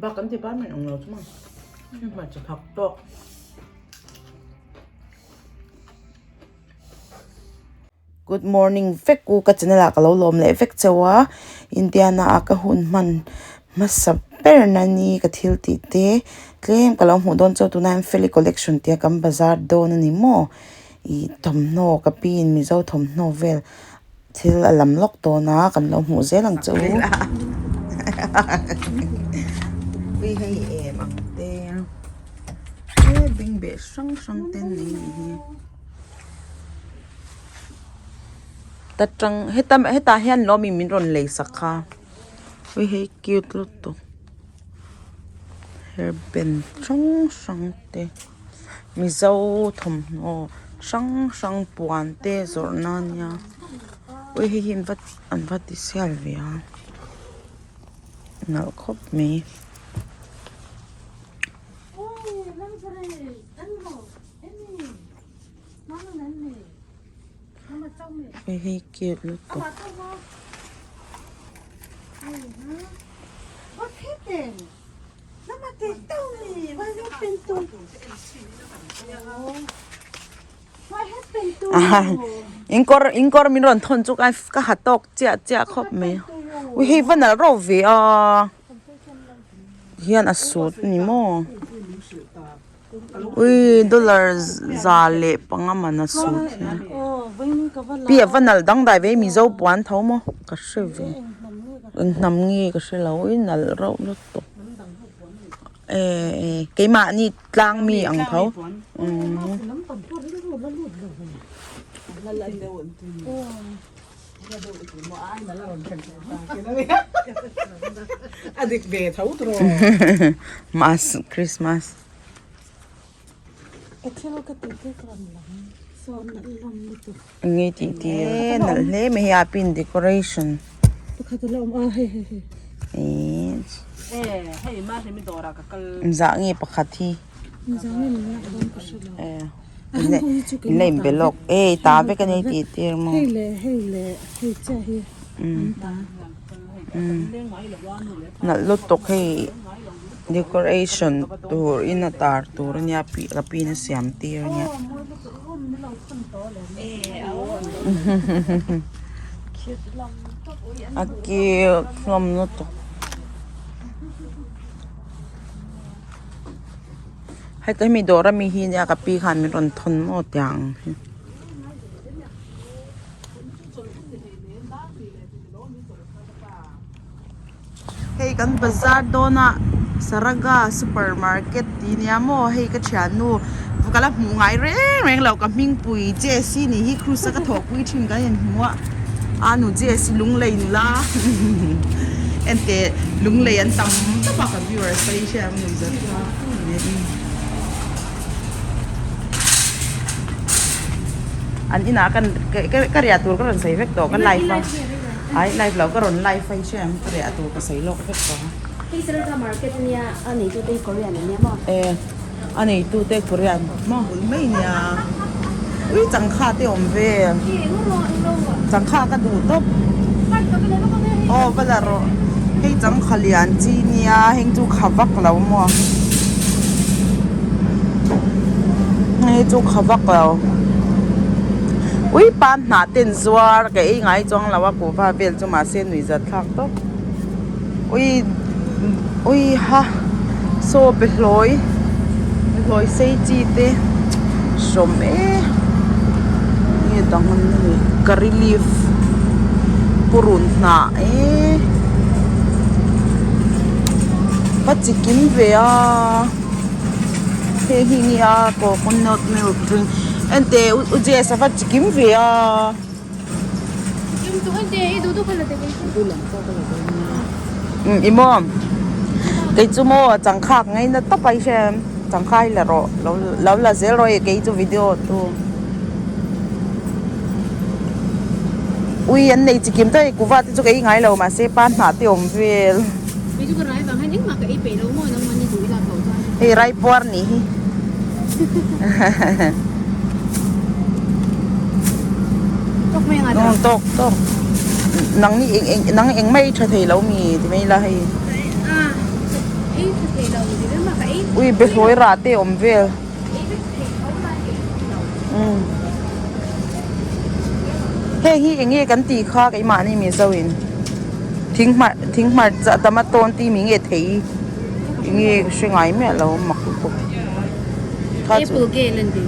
Bak kan department ang lo chu maw hmarcha phak tawk. Good morning vek u ka channel ah ka lo lawm leh vek chauh a Indiana ah ka hun hman hmasa ber na ni ka thil tih te tlem ka lo hmuh dawn chauh tunah hian Feli collection tia kan bazar dawn a ni maw ih thawmhnaw ka pi in mizo thawmhnaw vel thil a lam lawk dawn a kan lo hmuh zel ang che u ui hei em ang te he bengbeh hrang hrang te an nei anih hi ta tang heta hetah hian lawm in min rawn lei sak kha ui hei cute lutuk hairband hrang hrang te. Mizo thawmhnaw hrang hrang puan te zawrh na ania ui hei hi an va ti sial ve a nalh khawp mai. Hei hi cute lutuk. In kawr in kawr min rawn thawn chu ka ka ha tawk chiah chiah khawp mai ui hei va nalh reuh ve a hian a sut a ni maw ui dollar za leh panga man a sut hian pi a va nalh dangdai ve mizo puan tho maw ka hre ve eng hnam nge ka hre lo ui nalh reuh lutuk. Eh keimahni tlang mi ang tho Mas Christmas nge tih tir e nalh hle mai hei a pin decoration zah nge pakhat hi in la inbe lawk e ta vek a ni tih tir maw nalh lutuk hei decoration tur in a tar tur a nia pi ka pin a siam tir a nia. A cute hlawm lutuk heta hemi dawr ami hi nia ka pi khan min rawn thawn maw tiang hi. Hei kan bazar dawn a Saraga super market tih nia maw hei ka thiannu ka la hmuh ngai reng reng lo ka hmingpui Jessie nih hi cruise a ka thawhpui thin kan inhmu a a nu Jessie lunglei nula enteh lunglei an tam tawp a ka viewers te hi hriat ang nuihzat An inah kan ka riah tur ka rawn sawi vek tawh ka live a ai live lo ka rawn live a i hria em ka riah tur ka sawi lawk vek tawh a. Hei Saranga market ania a neitu te hi Korean ania maw? E a neitu te Korean maw bul mai nia ui changkha te awm ve changkha ka duh tawp aw va la rawh hei changkha lian chi nia heng chu kha vak lo maw. Hei chu kha vak lo ui pan hnah ten zuar ka ei ngai chuang lo a kuhva vel chu mahse nuih zat thlak tawp ui ui ha saw pe hlawi hlawi sei chi te sawm e nge dang an ni curry leaf purun hnah e va chi kim ve a hei hi nia coconut milk drink enteh u jess a va chi kim ve a. I maw kei chu maw changkhak ngaina tawp a i hria em changkha hi la rawh lo la zel rawh e kei chu video tu ui an nei chi kim ta e kuva te chu ka ei ngai lo mahse pa hnah te awm vel hei raipuar nih hi. Tawk tawk nang ni eng eng nang eng mai tha thei lo mi ti mai la hei. Ui behlawi rah te awm vel. Umm heng hi eng nge kan tih kha keimahni mizo in thing hmar thing hmarcha tomato an tih mi nge thei eng nge ka hre ngai miah lo mak lutuk kha chu Apple gel an ti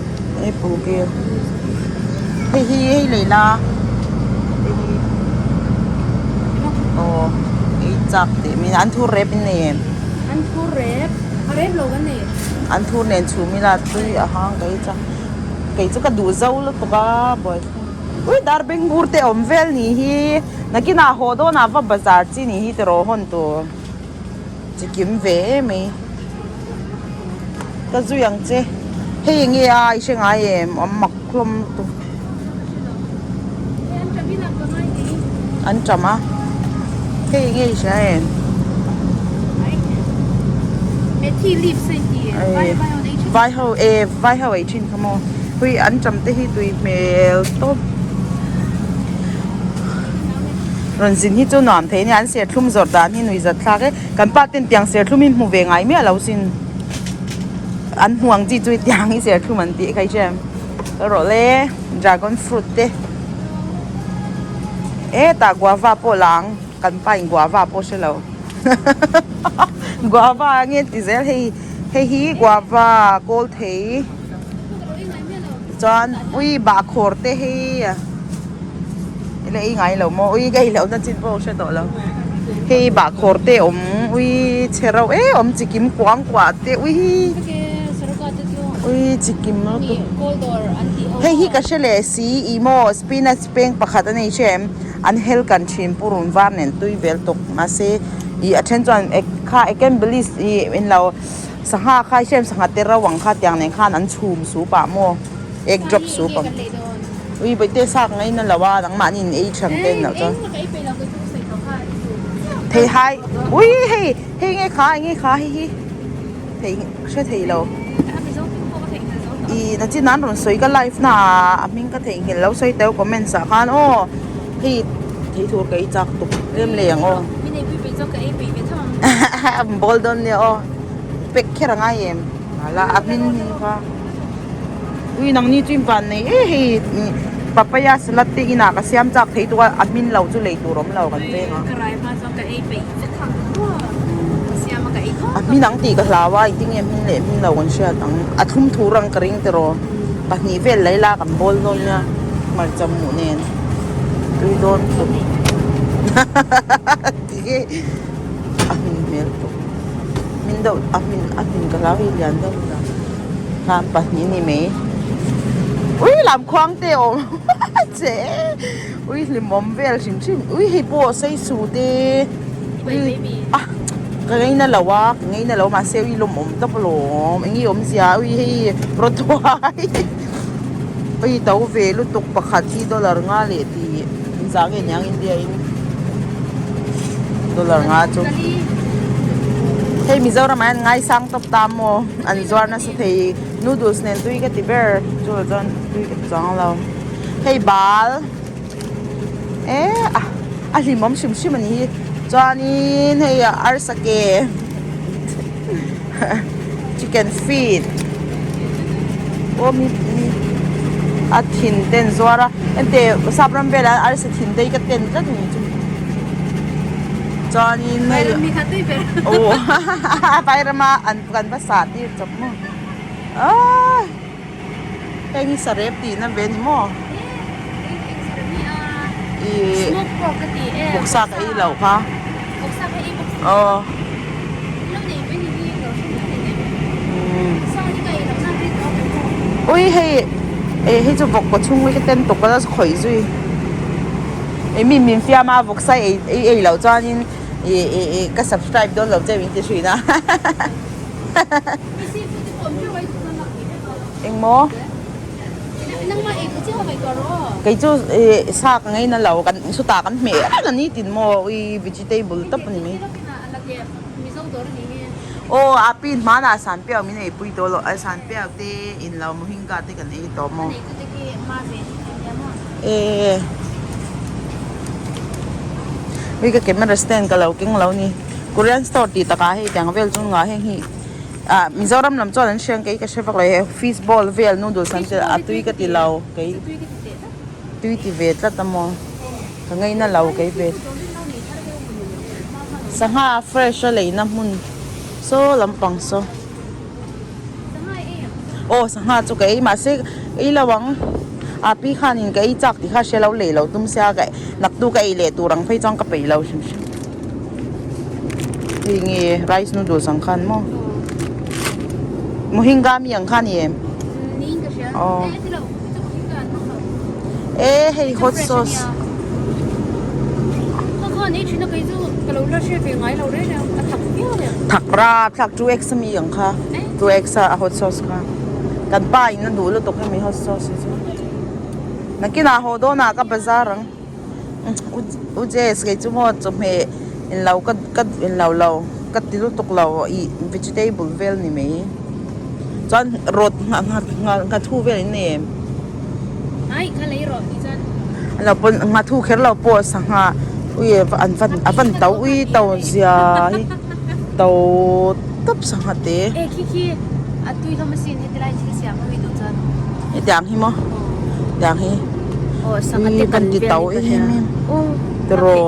apple gel hei hi hei lei la hei hi aw ei chak teh mai an thur rep in nei em an thur rep a rep lo kan nei. An thur nen chhum ila tui a hang ka ei chak kei chu ka duh zo lutuk a buaithlak ui dar bengbur te awm vel ni hi nakinah haw dawnah va bazar chi ni hi tiraw hawn tur chi kim ve em mai ka zui ang che hei eng nge a i hre ngai em awm mak hlawm lutuk an ṭam a hei eng nge i hria em vai ho e vai ho ei ṭhin kha maw hui an ṭam te hi tui hmel tawp rawn zin hi chu nuam thei a ni an serthlum zawrh dan hi nuihzat thlak e kan pa ten tiang serthlum hi hmu ve ngai miah lo sin an hmu ang chi chu tiang hi serthlum an tih kha i hria em. Rawh le dragon fruit te hetah guava pawh la ang kan pa in guava pawh hre lo guava a nge ti zel hei hei hi guava kawl thei chuan ui bahkhawr te hei ila ei ngai lo maw ui ka ei loh na chin pawh hre tawh lo hei bahkhawr te awm ui chhe reuh em awm chikim kuang kuah te ui ui chikim lutuk hei hi ka hre leh si ih maw spinach peng pakhat a nei hre em an hel kan thin purun var nen tui vel tawk mahse ih a then chuan kha ekenbelis ih englo sangha kha i hre em sangha te rau ang kha tiang nen khan an chhum sup ah maw egg drop soup ang ui bawihte sak ngai na lo a nangmahni in ei tha ang te loh chuan thei hai ui hei hei nge kha eng nge kha hei hi thei hre thei lo i nachin an rawn sawi ka live na ah a hming ka theihnghilh lo sawi teu comments ah khan aw hei thei tur ka ei chak tuk tlem leh ang aw bawl dawn nia aw pack kher a ngai em hala a hmin hmin kha. Ui nangni chu in van nei e hei papaya salad te inah ka siam chak thei tuk a a hmin lo chu lei tur awm lo kan veng a a hmin ang tih ka hlau a engtin nge hmin leh hmin lo kan hriat ang a thlum thur ang ka ring tiraw pahnih vel lei la kan bawl dawn nia hmarcha muh nen tui dawn tuk tih a hmin hmel tuk hmin deuh a hmin a hmin ka hlau hi lian deuh a. Hlan pahnih ni mai ui lam khuang te awm che ui hlimawm vel hrim hrim ui hei pawh sei su te ui a ka ngaina lo a ka ngaina lo mahse ui lawmawm tawp alawm eng nge awmzia ui hei rawtuai ui to ve lutuk pakhat hi dollar nga leh tih engzah nge niang India in dollar nga chu hei Mizoram ah hian ngaisang tawp ta maw. An zuar nasa thei noodles nen tui ka ti ber chu chuan tui ka ti chuang lo hei bal eh a a hlimawm hrim hrim a ni hi chuanin hei arsa ke chicken feet aw mi mi a thin te an zuar a henteh sap ram velah hian arsa thin te hi ka ten tlat a ni chu. Chuanin hei aw vairama an kan va sah tir chawp maw aaa heng hi sarep tihna ve a ni maw ih vawksa ka ei loh kha aw ui hei eh hei chu vawk kawchhung hi ka ten tawp a khawih zui. Eng mi min fiam a vawksa ei ei ei loh chuanin ih ih ih ka subscribe dawn lo che min ti thin a engmaw kei chu ih sa ka ngaina lo kan chutah kan hmeh reng a ni tin maw ui vegetable tawp a ni mai aw a pin hmanah sanpiau min eipui tawh lo a sanpiau te in lo mohinga te kan ei tawh maw. E ui ka camera stand ka lo keng lo ni. Korean store tih takah hei tiang vel chu nga heng hi ah Mizoram lam chuan an hria ang kei ka hre vak lo he fish ball vel noodles an a tui ka ti lo kei tui ti ve tlat a maw ka ngaina lo kei ve sangha fresh a leina hmun saw lampang saw. Aw sangha chu ka ei mahse ei lo ang a pi khanin ka ei chak tih kha hre lo lei lo tum sia ka naktu ka ei leh tur ang phei chuan ka peih lo hrim hrim hei nge rice noodles ang khan maw mohinga mi ang kha ni em aw e hei hot sauce Thak rap thlak 2x ami ang kha 2x a hot sauce kha kan pa in a duh lutuk hemi hot sauce hi chu nakinah haw dawnah ka bazar ang u Jess kei chu maw chawhmeh in lo ka ka in lo lo ka ti lutuk lo ih vegetable vel ni mai chuan rawt nghathu vel in nei em lo pawn nghathu kher lo pawh sangha ui an van a van to ui to zia hi to tawp sangha te hetiang hi maw hetiang hi ui kan ti to em em tiraw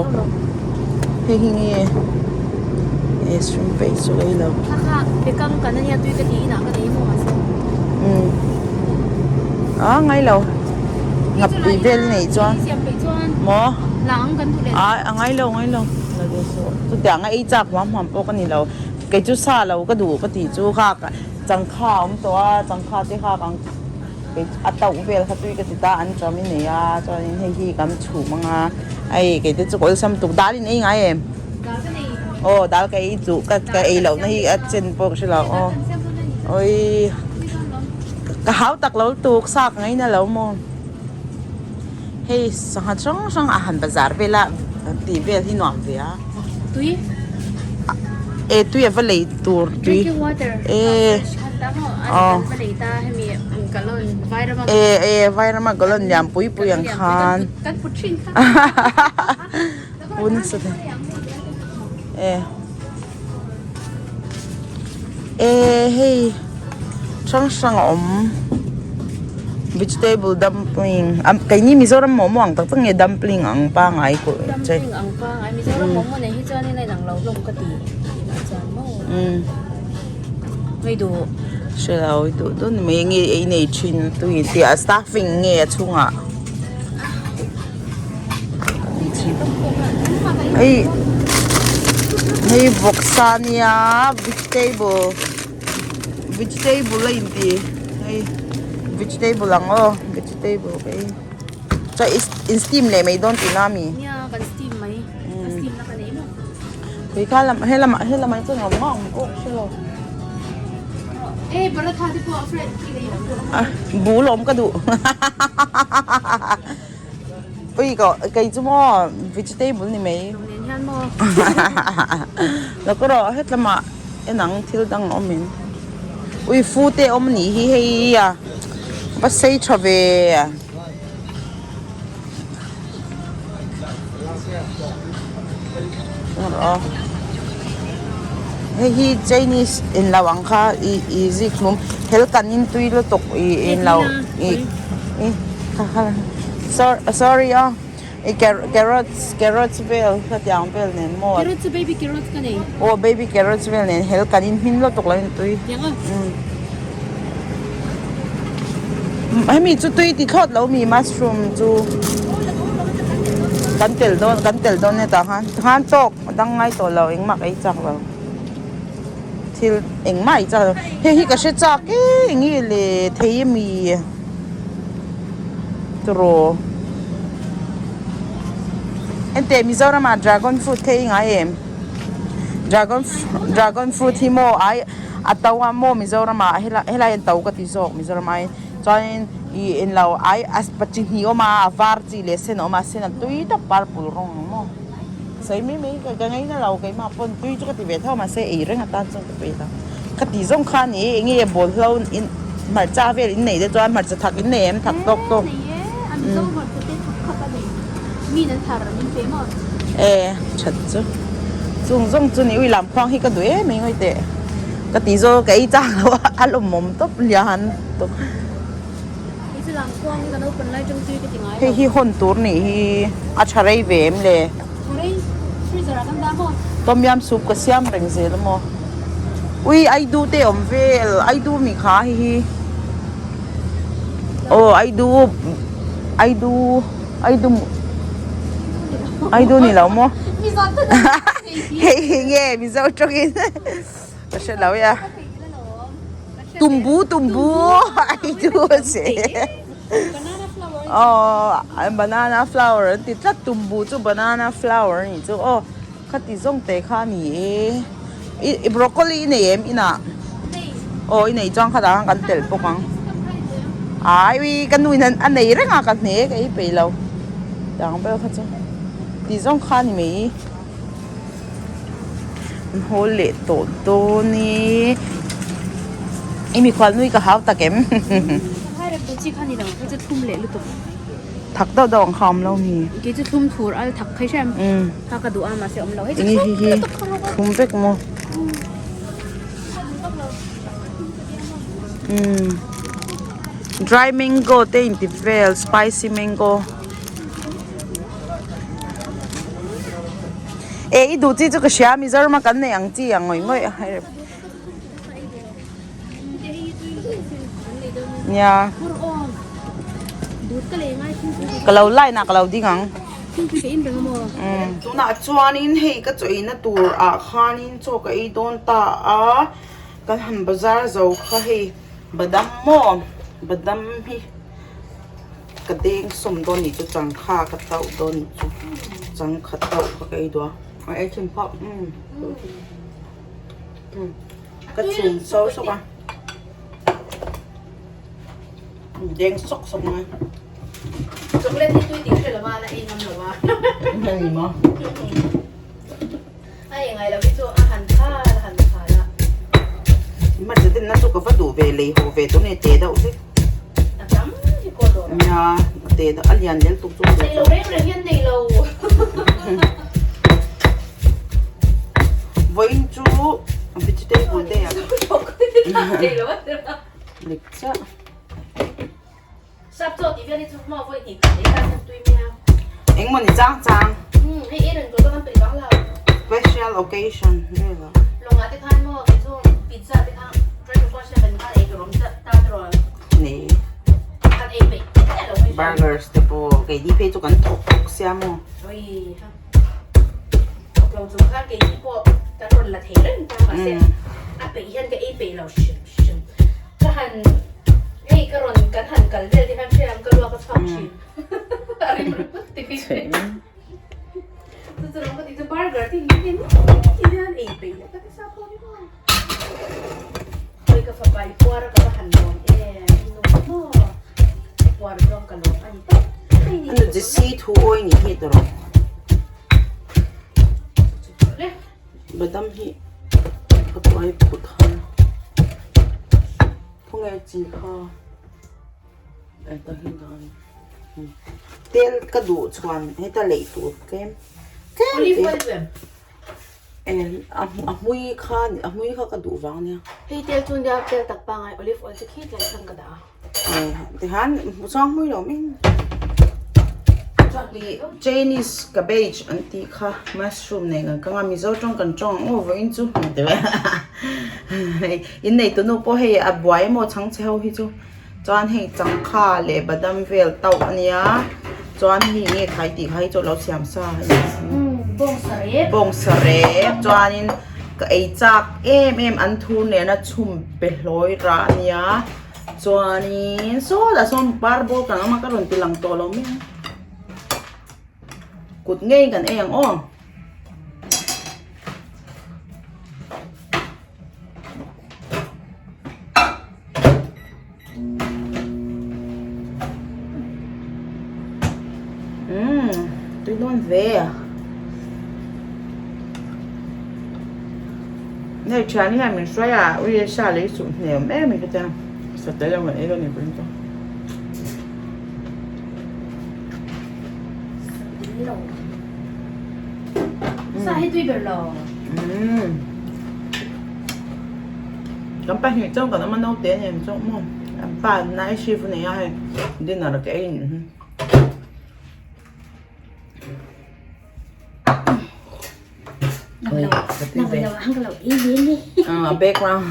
hei hi nge e shrimp paste chu ei lo a ngai lo ngapui vel nei chuan maw a a ngai lo ngai lo chutiang a ei chak huam huam pawh ka ni lo kei chu sa lo ka duh ka tih chu kha changkha a awm tawh a changkha te kha ang kei a tauh vel kha tui ka ti ta an chawm i nei a chuanin hei hi kan chhum ang a hei kei te chu ka awlsam tuk dal in ei ngai em aw dal ka ei duh ka ka ei loh na hi a chen pawh ka hre lo aw awii. Ka hau tak lo tuk sa ka ngaina lo maw hei sangha hrang hrang a han bazar vel a tih vel hi nuam ve a tui e tui a va lei tur tui e aw e e vairama galon lian pui pui ang khan pu nasa te e. Eh hei hrang hrang a awm vegetable dumpling ah keini Mizoram momo ang tak tak nge dumpling ang pangai ku che dumpling ang pangai Mizoram momo nei hi chuan in a inang lo hlawm ka ti tihah chuan maw hei duh hre lo i duh dawn ni mai enge ei nei thin tui tih a stuffing nge a chhungah Hei hei vawksa ania vegetable vegetable a inti hei vegetable ang aw vegetable ka ei chuan in steam leh mai dawn tihna ami kei kha lam helamah helamah hi chuan a awm ngawt ang pawh ka hrelo bul awm ka duh. Ui ka kei chu maw vegetable ni mai lo ka rawh hetlamah en ang thil dang a awm in ui fu te a awm anih hi hei a va sei tha ve hei hi chinese in lo ang kha ih ih zikhlum hel kan in tui lutuk ih in lo ih ih sorry aw ih carrots carrots vel hetiang vel nen maw carrot chu baby carrot ka nei aw baby carrots vel nen hel kan in hmin lutuk lo in tui hemi chu tui ti thlawt lo mi mushroom chu kan tel dawn kan tel dawn hetah khan tikhan tawk a dang ngai tawh lo engmah ka ei chak lo thil engmah ei chak lo hei hi ka hre chak e eng nge le thei ami tiraw enteh Mizoram ah dragon fruit kha ei ngai em dragon dragon fruit hi maw ai. A to a maw Mizoram ah helai helai hian to ka ti zawk Mizoram ah hian chuanin ih englo ai a chi hnih a awm a a var chi leh a sen a awm a a sen a tui tak purple rawng ang maw sawi mai mai ka ngaina lo keimah pawn tui chu ka ti ve tho a mahse ei reng atan chuan ka peih lo ka tih zawng kha a ni eng nge bawlhlo in hmarcha vel in neih te chuan hmarcha thak in nei em thak tawk tawk e that chu. Chung zawng chu ni ui lam khuang hi ka duh em mai ngawi teh. Ka tih zawk ka ei chang lo a, a lawmawm tawp lian tawp. Hei hi hawn tur nih hi a tha rei ve em le? Tom yam soup ka siam reng zel a maw? Ui aidu te awm vel aidu mi kha hei hi aw aidu aidu aidu aidu ni lo maw? Hei hi nge mizo tawngin ka hre lo ya. Tumbu tumbu aidu a che aw banana flower an ti tlat tumbu chu banana flower a nih chu aw khati zawng te kha a ni e i broccoli i nei em inah aw i nei chuan khatah khan kan telh bawk ang ai ui ka nu in a nei reng a ka hne ka ei peih lo tiang vel kha chu ti zawng kha a ni mai. An hawl leh tawh dawn e i mikhual nui ka hau tak em thak deuh deuh ang kha awm lo mi enge hi hi thlum vek maw dry mango te inti vel spicy mango. E i duh chi chu ka hria Mizoram a kan neih ang chi ang ngawih ngawih nia ka lo line ah ka lo ding ang tunah chuanin hei ka chaw eina tur ah khanin chaw ka ei dawn ta a kan han bazar zo kha hei badam maw badam hi. Ka deng sawm dawn nih chu changkha ka tauh dawn nih chu changkha tauh kha ka ei duh a a ei thin phawt umm ka chhum so sawk a deng sawk sawk mai chocolate hi tui tih hre lo a la ei ngam lo a ni maw a ei ngai lo hi chu a han khal a han khal a ma chu din na chu ka va duh ve lei haw ve tawh nge te deuh hlek a tam hi kaw dawr a nia te deuh a lian lel tuk chu nei lo reng reng hian nei lo vawiin chu vegetable day ah dik chiah Sap chaw tih vel hi chu hma vawi hnih khat ei tan hian tui mai a. Engmaw ni chang chang. Umm hei ei reng tur chu kan peih vang lo. Special occasion vel ah. Lawngah te khan maw kei chu pizza te kha 24/7 khan ei tur awm ta te rawn. Nei. Kan ei peih chiah lo mai hran. Burgers te pawh keini phei chu kan thawk thawk sia maw. Ui ha. Thawk lo chung khan keini pawh kan rawn la thei reng ta mahse a peih hian ka ei peih lo hrim hrim. Ka han hei ka rawn kan han kal vel te khan hriam ka luak a chhuak thin a rim ringawt te hi chu chu rawng ka tih chu burger te hi hi hian ei peih loh ka ti sa pawh ni maw hawi ka fapa i puar a ka va han lawm em nu maw i puar zawng ka lawm a ni tawp Anu chi si thu awi ni hi tawh rawh Badam hi ka tuai phut han khawnge chi kha ta hi dan tel ka duh chuan heta lei tur tlem tlem te a hmui kha a hmui kha ka duh vang ania hei tel chu nia tel tak pangai olive oil chu khi tlai khan ka dah a. Tihian chuang hmui lo mai Chinese cabbage an tih kha mushroom nen kan kang a Mizo tawng kan tawng ang aw vawiin chu innei tunu pawh hei a buai emaw chhang chhe ho hi chu chuan hei changkha leh badam vel tauh a nia chuan hei nge khai tih kha hi chu a lo siam sa a ni bawngsa rep chuanin ka ei chak em em an thur nena chhum pe hlawi rah a nia. Chuanin sawtah sawn par bawk ang a ka rawn ti lang tawh lo mai ang kut ngei kan ei ang aw. Umm tui dawn ve hei thian hian min hruai a ui sa lei suh hnem em mai ka tia sa tel lo kan ei dawn ni pawhin chu sa hi tui ber lo. Umm kan pahnih chuan kan awm a naute nen chuan maw an pa night shift a nei a hei dinner ka ei anih hi. Background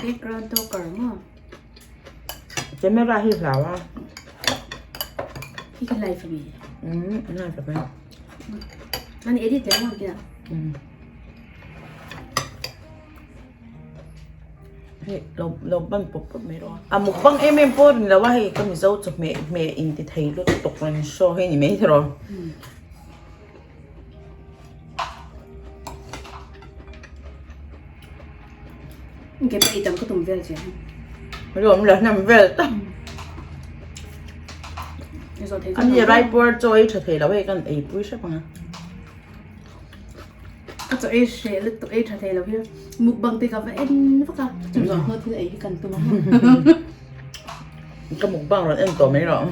background talker maw camera hi hlau a hi ka live ami live ami ani edit te maw kina Hei lo lo ban pawp pawp mai rawh a mukbang em em pawh a ni lo a hei ka mizo chawhmeh hmeh in ti thei lutuk rawn show hi a ni mai tiraw. Ke pawh ei tam ka tum vel chiang. Rawm la hnem vel ta. Ani rai puar chaw ei tha thei lo hei kan ei pui hrep ang a. Ka chaw ei hreh lutuk ei tha thei lo hi mukbang te ka va en vak a chu zawng hnu thil ei hi kan tum ang. Ka mukbang rawn en tawh mai rawh.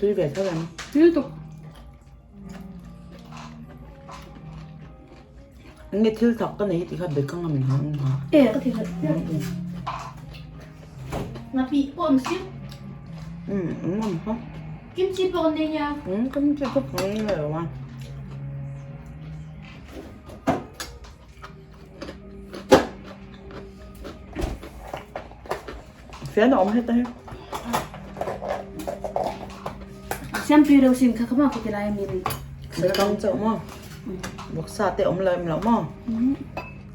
Tui ve tho em? Tui lutuk. Nge thil thak ka nei tih kha be ka ngam ha ha. E ka thil thak. Ngapi pawh awm si. Ngam ha. Kimchi pawh kan nei nia. Kimchi pawh kan nei lo a. Fian a awm heta hi. Siamtui reuh sin kha kha maw ka ti lai a min. Bekang chauh maw? Vawksa te awm lo em lo maw?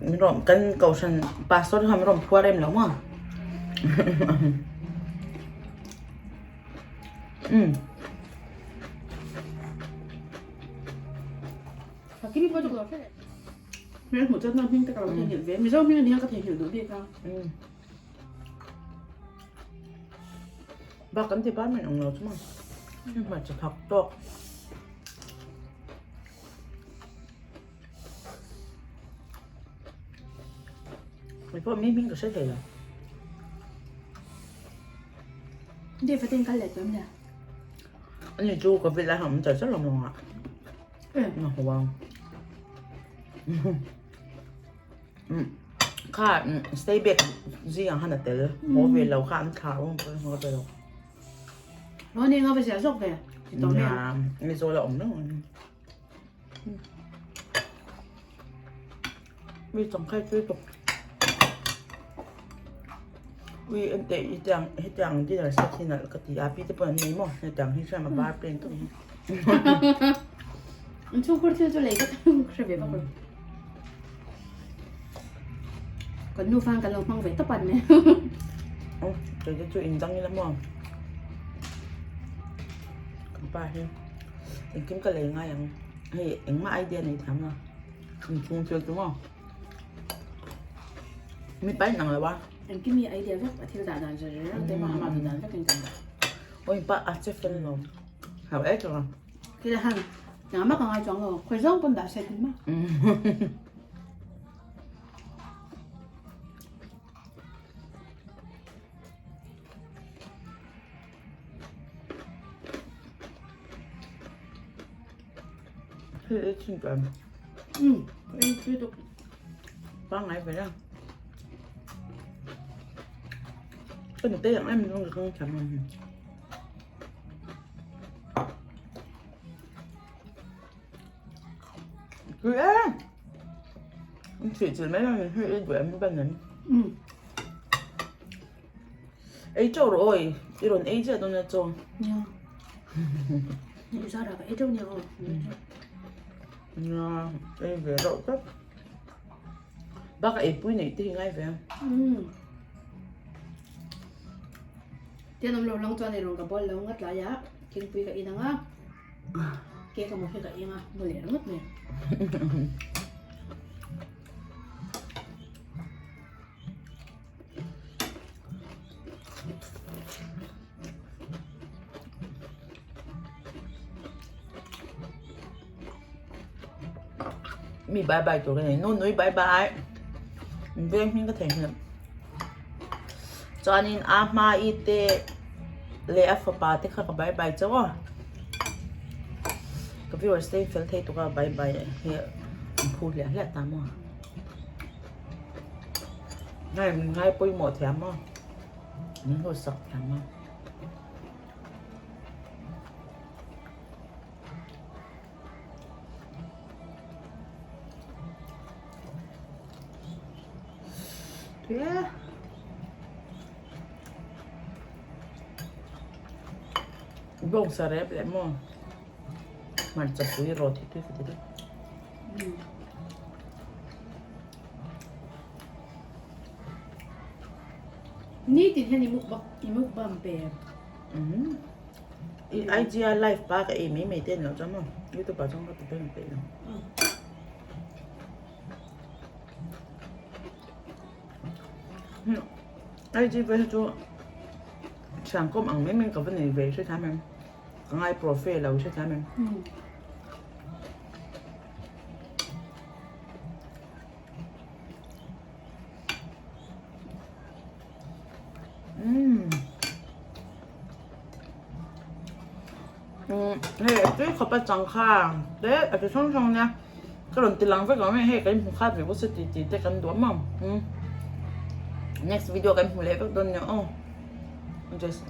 Min rawn kan kohhran pastor kha min rawn phuar em lo maw? Umm. Hmel hmuh chuan hming te ka lo theihnghilh ve. Mizo hming ania ka theihnghilh duh bik a. Bak kan department ang lo chu maw. Hei hmarcha thak tawk. Mei pawh mi hming ka hre thei lo. Dave a ten kal leh tawh em le? Ani chu covid lai han awm char char lo maw ngah. Kha stay back zingah khan a tel haw ve lo kha an thlah awm pawh haw ve lo. Haw ni nga va zia zawk ve ti tawh mai ang. Mizo la awm reng ang. Mi changkhaih tui tawp. Ui ente hetiang hetiang dinner set hi nalh ka ti a pi te pawh an nei maw hetiang hi hriam a bar plain tawp hi. An chhungkhur thil chu lei ka hre ve vak lo. Kan nu fan kan lo hmang ve tawp an ni. Oh, kei te chu in dang ila maw. Kan pa hi engkim ka lei ngai ang. Hei engmah idea nei thiam lo. Inchhung thil chu maw. Mi pa in ang lo a. Engkim hi idea vek a thil dah dan zer zer te mah ama duh dan vekin kan dah. Oi pa a che fel lo. Hau e chu. Kila han na ma ka ngai chuang lo. Khoi zawng pawn dah set ni ma. Hei ei chin kan. Ei tui tuk. Pangai ve la. Ka nute ang em nung ka kang tham ang. Tui e. An thih chilh mai ang hei ei duh em ban em. Ei teuh rawh awi i rawn ei chiah dawn a chaw. Nia. Ni zara ka ei teuh nia aw. Nia ei ve reuh tlat. Bak a eipui neih te hi ngai ve a. Tian awm lo lang chuan eirawng ka bawl lo nga tlaiah thingpui ka in ang a. Cake emaw hi ka eng a mu leh ringawt mai. Mi bye bye tur ka nei nu nui bye bye veng hming ka thei hnem. Chuanin a hma-i te leh a fapa te kha ka bye bye chauh a. Ka viewers te hi fel thei tuk a bye bye hi an phu hliah hliah ta maw. Ngai min ngai pawimawh thiam a, min hawsak thiam a. Bawngsa rep leh maw hmarcha pui rawt hi tui ka ti deuh. Nitin hian i mukbang i mukbang pe. I IG a live pa ka ei mai mai te an lo chuan maw youtube ah chuan ka ti beng peih lo. IG ve hi chu thian kawm ang mai mai ka va nei ve hrethiam em ka ngai profe lo hrethiam em. Hei a tui khawp a chang kha te a ti hrang hrang nia ka rawn ti lang vek lo mai hei kan hmu khat ve bawk se tih tih te kan duh a maw next video kan hmu leh vek dawn nia aw just.